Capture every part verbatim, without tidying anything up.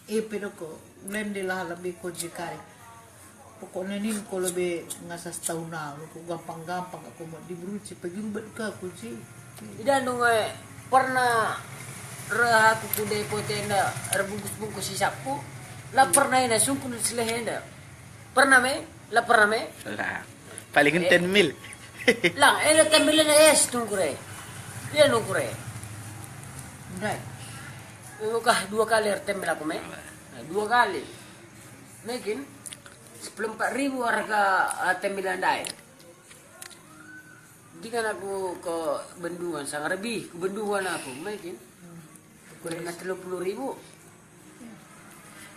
Epe doko, lende lah lebe ko je kari. Pokokna nin ko lebe ngasa setahun lalu, ko gampang-gampang aku mau diberu si pagi rubet ke aku si. Ida nungai pernah reh aku ku depo tenda erbungkus-bungkus isapku, la pernah ina sungkun seleh enda. Pernah me? La pernah me? Lah, paling ten mil. Lang, ela ten mil ena es tungkure. Ia nungkure. Ndai. Enggo kah dua kali ertemel aku me? Nah, dua kali. Mekin sepuluh empat ribu harga, ah, temel ndai. Di kan aku ke Bendungan, sanga lebih ke Bendungan aku, mekin. Kurang telu puluh ribu.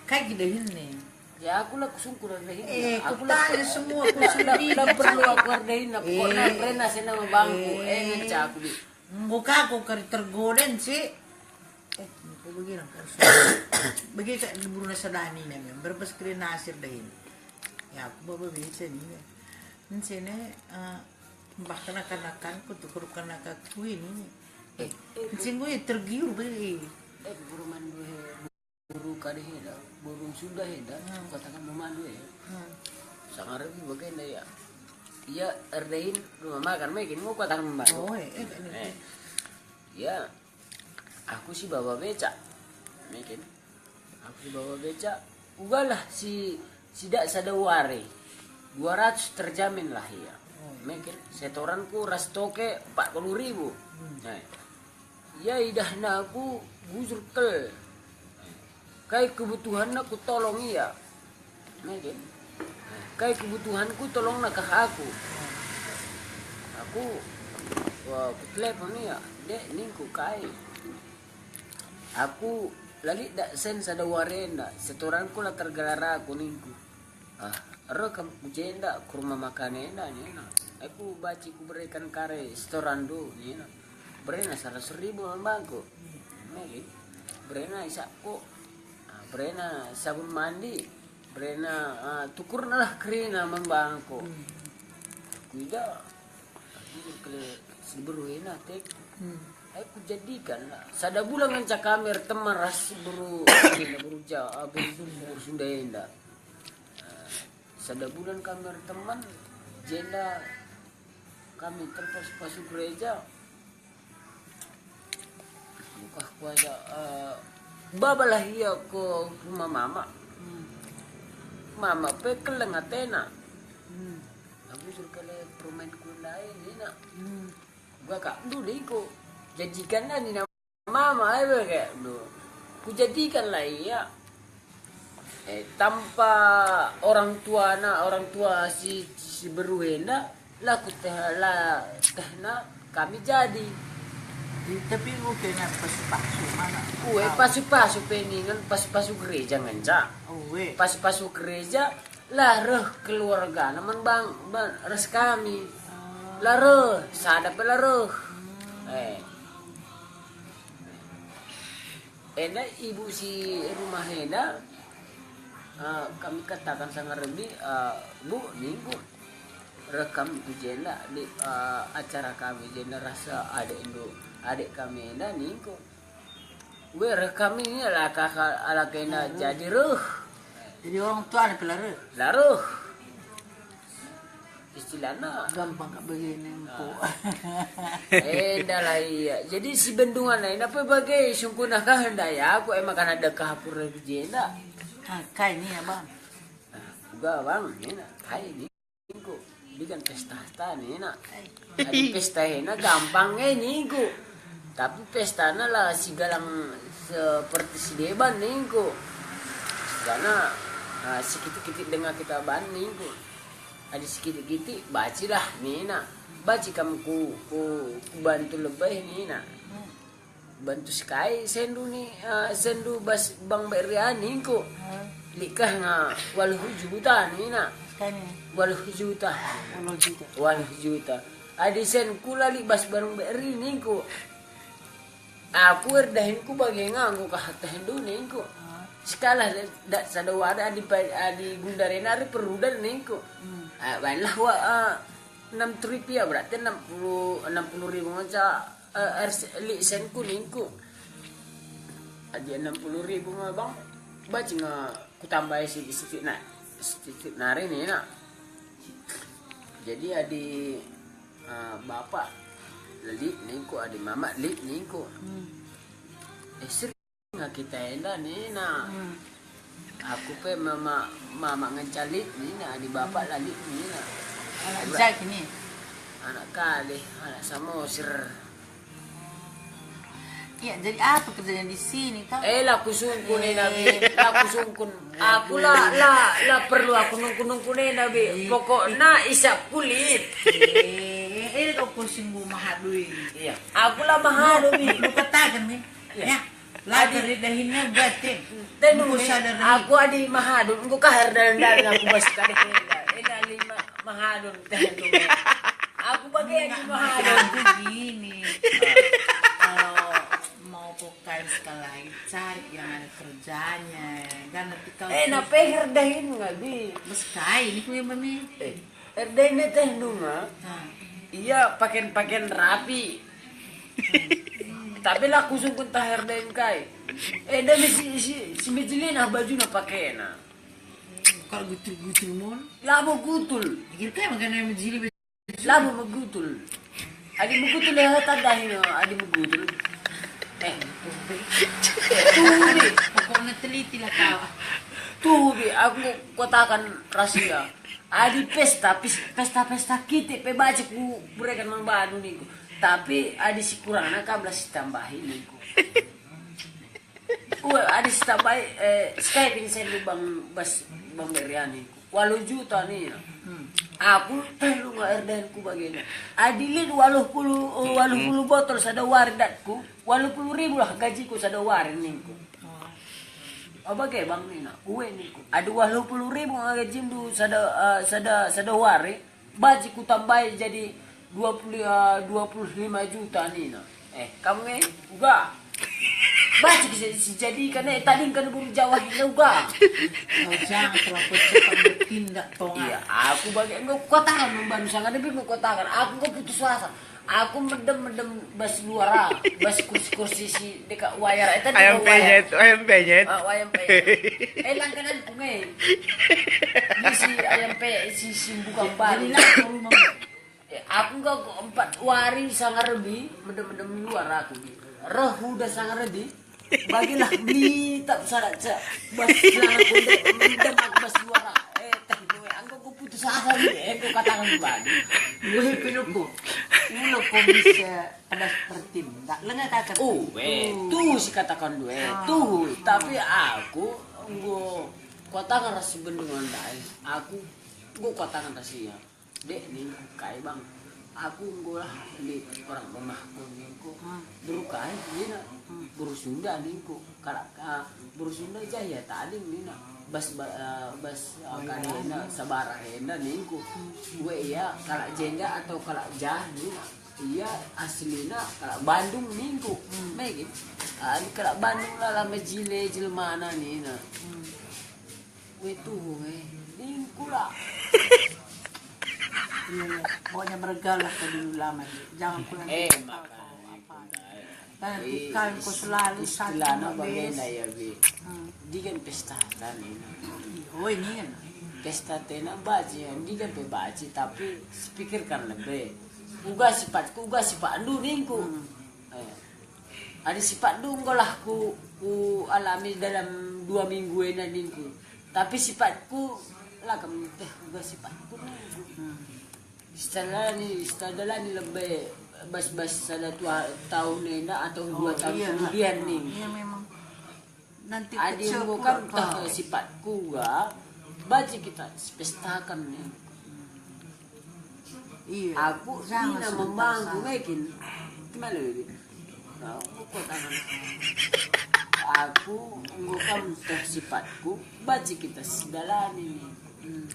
Kai gida ini? Ya, aku lah kusungkur ada ini. Eh, aku lah kutanya semua, aku lah, sendiri, lah kan? Perlu aku ada ini. Pokoknya Eh. Rena senang bangku. Eh, Eh. Ngenca aku di. Enggo ka aku kari tergoda, si. Eh, enggo bagi lah, harus. Bagi cak di Bruna Sadani nih, member pas kira nasir dah ini. Ya, aku bawa biasa nih. Ini sini, eh, bahkan akan-akan ku tukur akan-akan ku ini. Eh, Eh, eh, singgu ya tergiur bagi. Eh, guru mandu he, guru kade he dah, guru sudah he dah, Hmm. Katakan memandu he. Hmm. Sangat lebih bagian dah ya. Iya, erdahin rumah makan, mekin mau katakan memandu. Oh, eh, eh, eh. Eh. Ya, aku si bawa becak. Mekin. Aku si bawa becak. Ugalah si, si dak sada wari. Dua ratus terjamin lah ia. Oh, iya. Mekin. Setoranku ras toke empat puluh ribu. Hmm. Nah. Ia idahna aku bujur kel. Kai kebutuhanna kutolong ia. Mekin. Kai kebutuhanku tolongna kah aku. Aku, wah, kutelepon ia. Dek, ningku kai. Aku la lit dak sen sada wari enda, setoranku la tergelar aku ningku. Ah, reh kam ku jenda, ku rumah makan enda, nina. Aku baci kuberikan kare setorandu, nina. Berena seratus ribu mambangku. Mekin. Berena isapku. Ah, berena sabun mandi. Berena, ah, tukurna lah kerina mambangku. Hmm. Kuida, aku kele si beru ena, tek. Hmm. Aku jadikan lah. Sada bulan ngenca kami erteman ras si beru, beru Ja-, ah, beru Sunda, beru Sunda enda. Ah, sada bulan kami erteman, jenda kami terpasu-pasu gereja. Buka kuasa, eh, babalah ia ke rumah mama. Hmm. Mama pe keleng atena. Hmm. Aku suruh kele permain ku ndai, nina. Hmm. Gua kak dulu iko. Janjikan lah, nina mama, ai bage dulu. Kujadikan lah ia. Eh, tanpa orang tuana, orang tua si, si beru enda, la kuteh, la tehna kami jadi. Tapi enggo kena pasu-pasu mana? Ue, pasu-pasu pe ningen, pasu-pasu gereja ngenca. Ue. Pasu-pasu gereja, la reh keluargana man bang, man, ras kami. La reh, sada pe la reh. Eh. Enda ibu si rumah enda, eh, kami katakan sanga rebi, eh, Bu, ningku, reh kami ku jenda di, eh, acara kami jenda rasa adekndu, adek kami enda ningku. We reh kami ni ala kaka, ala kena jadi reh. Jadi orang tua ada pula reh. La reh. Istilahna. Gampang kak begini, ah, engko. Enda lah ia. Jadi si Bendungan lain apa bage sungkuna kah enda ya? Aku emang kan ada kah aku reh jenda. Ah, kai ni, Abang? Nah, juga, Bang, ini nah, kai ni. Ningku, bikin pesta ta nina. Adi pesta ena gampang nge ningku. Tapi pestana la sigalang seperti si deban ningku. Karena, ah, sikitik-kitik denga kita ban ningku. Adi sikitik-kitik, bacilah nina. Baci kam ku, ku, ku bantu lebih nina. Bantu sekai sendu ni, eh, sendu bas bang beria ningku. Hmm. Likah nga waluh juta nina. Sekai ni. Waluh juta. Waluh juta. Waluh juta. Adi sen kula lik bas barung beri ningku. Aku erdahinku bage nganggo kahatehndu ningku. Hmm. Sekalah dak sada wada adi pa-, adi gundare nari perudan ningku. Hmm. Ah, bainlah wa, ah, enam rupiah berarti enam puluh, enam puluh ribu ngenca. Eh, ers-, lik senku ningku. Adi enam puluh ribu me, Bang. Baca nge kutambai sikit-sikit na, sikit-sikit nari nina. Jadi adi, eh, bapak la lit ningku, adi mama lit ningku. Hmm. Eh, sering nge kita enda nina. Hmm. Aku pe mama, mama ngenca lit nina, adi bapak la lit nina. Anak Adi ba- jaki ni. Anak Kalih, anak Samosir. Iya, jadi apa kerjanya di sini kau? Eh, la kusungkun enda be, la kusungkun. Aku la, la, la perlu aku nungkun-nungkun enda be. Eh. Pokokna isap kulit. Eh, eh, kau pusing gua mahadui. Iya, aku la mahadui. Lu katakan nih. Iya. Ya. La Adi- keri dahinnya batin. Tenung Engko nih, sadar aku adi mahadun, engko kaher dalan-dalan aku bas tadi enda. Enda lima mahadun tenung. Aku bage adi Enggak, mahadun. Maksud aku gini. Kalau mau P K M sekali lagi, cari yang ada kerjanya. Kan nanti kau Eh, na peher dahin nggak bi? Bes kai ini punya mami. Eh, R D N teh nunga. Nah. Iya, pakaian-pakaian rapi. Tapi la kusungkun tah R D N kai. Eh, dah si, si, si Mejilin ah bajuna pakena. Kalau gutul-gutul mon. Labo gutul. Kira kayak makan ayam jili. Labo megutul. Adi megutul ya tadahi no, adi megutul. Eh, tuh deh. Pokoknya teliti lah kau. Tuh be, aku katakan rahasia. Adi pesta, pis- pesta-pesta kitik pe baca ku bereken man bandu ningku. Tapi adi sikurangna kam la sitambahi ningku. Ue, adi sitambahi, eh, sekai kin sendu bang bas bang Beriani. Waluh juta nina. Hmm. Aku telu nga erdahin ku bagena. Adi lit waluh puluh, eh, waluh puluh botol sada wari datku, waluh puluh ribu lah gajiku sada wari ningku. Oh, bage bang nina, ue ningku. Adi waluh puluh ribu nga gajindu sada, eh, sada, sada wari, baji kutambai jadi dua puluh, eh, dua puluh lima juta nina. Eh, kam nge, uga. Baji si, si jadi kan, eh, tadingkan bumi Jawa nina uga. Kau jangan terlalu cepat bertindak, Tonga. Iya, aku bagi engko katakan membantu sangat lebih engko katakan. Aku engko putus asa. Aku medem-medem bas luar ah, bas kursi-kursi si deka wayar, eh, tadi Ayam wayar. Penyet, ayam penyet. Ah, ayam penyet. Eh, langkananku nge. Ini si ayam pe, si, si buka Jadi baru. Lah ke rumah. Eh, aku enggak kok empat wari sanga rebi, medem-medem luar aku. Reh udah sanga rebi. Bagilah beli tak salah cak. Bas celana kundek, medem aku bas luar. Eh, teh gue, engko ku putus asa ni, eh, ku katakan dua. Gue pinuku. Ini lo kok bisa ada seperti enggak lengah kata. Oh, eh, tuh si katakan dua, eh, Ah. tuh. Tapi aku, engko katakan ras si bendungan dai. Aku, engko katakan ras ia. Dek, ningku kai bang, aku enggo lah di orang rumahku ningku. Hmm. Beru kai nina, Hmm. beru Sunda ningku. Kalak, ah, beru Sunda jah ya tading nina. Bas, ba- eh, bas, eh, Oh, iya. Kadena sabara enda ningku. Hmm. Ue ia kalak jenda atau kalak jah nina. Ia aslina kalak Bandung ningku. Hmm. Megin. Ah, kalak Bandung lah lama jile jelmana nina. Hmm. Ue tuhu, eh. Ningku lah. Iya, iya. Pokoknya bergalah ke dulu lama. Jangan pulang Eh, ke makanya apa. Kan Eh, bukan kau is- selalu istilahna sakit, bagenda Bes. Ya, Bi. Hmm. Dia kan pesta kan ini. Oh, ini kan. Pesta tena baci, ya. Dia kan pe baci, tapi sepikirkan lebih. Uga sipatku, uga sipatndu ningku. Hmm. Eh. Adi sipatndu enggo lah ku, ku alami dalam dua minggu enda ningku. Tapi sipatku la kam teh uga sipatku ningku. Hmm. Istalani, istadalani lebe bas-bas sada tua tahun enda atau dua Oh, tahun iya, kemudian nak. Ning. Iya, memang. Nanti Adi kecil enggo pula kam teh kau. Sipatku uga, baci kita pestakan ning. Iya. Aku Jangan ina sebentar memangku saja. Mekin. Gimana ini? Nah, aku kok tangan. Aku enggo kam teh sipatku, baci kita sidalani nih. Hmm.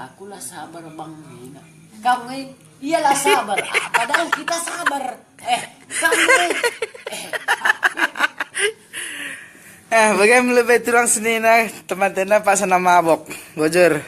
Aku la sabar bang nina. Kam nge, ia la sabar. Ah, padahal kita sabar. Eh, kam nge. Eh. Eh, bagaimana lebih turang senina, teman-teman paksa nama mabok. Bujur.